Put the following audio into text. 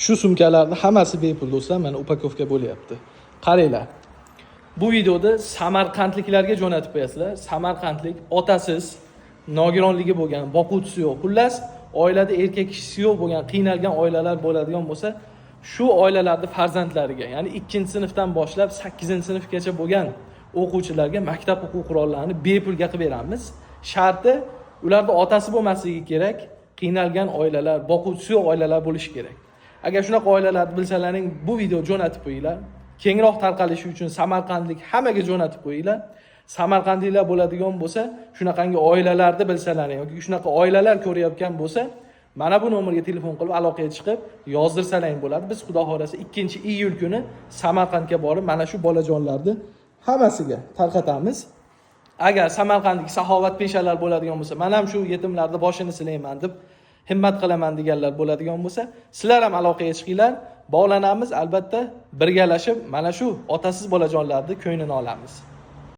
Shu sumkalarni hammasi bepul, do'stlar, mana упаковка bo'lyapti. Qaranglar. Bu videoda samarqandliklarga jo'natib qo'yasizlar. Samarqandlik otasiz, nogironligi bo'lgan, boquvchisi yo'q. Xullas, oilada erkak kishisi yo'q bo'lgan, qiynalgan oilalar bo'ladigan bo'lsa, shu oilalarni farzandlariga, ya'ni 2-sinfdan boshlab 8-sinfgacha bo'lgan o'quvchilarga maktab o'quv qurollarini bepulga qilib beramiz. Sharti, ularda otasi bo'lmasligi kerak, qiynalgan oilalar, boquvchisi yo'q oilalar bo'lishi kerak. Agar shunaqa oilalarni bilsalaring, bu video jo'natib qo'yinglar. Kengroq tarqalishi uchun samarqandlik hammaga jo'natib qo'yinglar. Samarqandliklar bo'ladigan bo'lsa, shunaqangi oilalarni bilsalaring yoki shunaqa oilalar ko'rayotgan bo'lsa, mana bu nomerga telefon qilib aloqaga chiqib yozdirsalaring bo'ladi. Biz, Xudo xohlasa, 2-iyul kuni Samarqandga borib, mana shu bolajonlarni hammasiga tarqatamiz. Agar samarqandlik saxovat peshalar bo'ladigan bo'lsa, man ham shu yetimlarni boshini silayman deb himmat qilaman deganlar bo'ladigan bo'lsa, sizlar ham aloqaga chiqinglar, bog'lanamiz, albatta birgalashib mana shu otasiz bolajonlarni ko'nglini olamiz.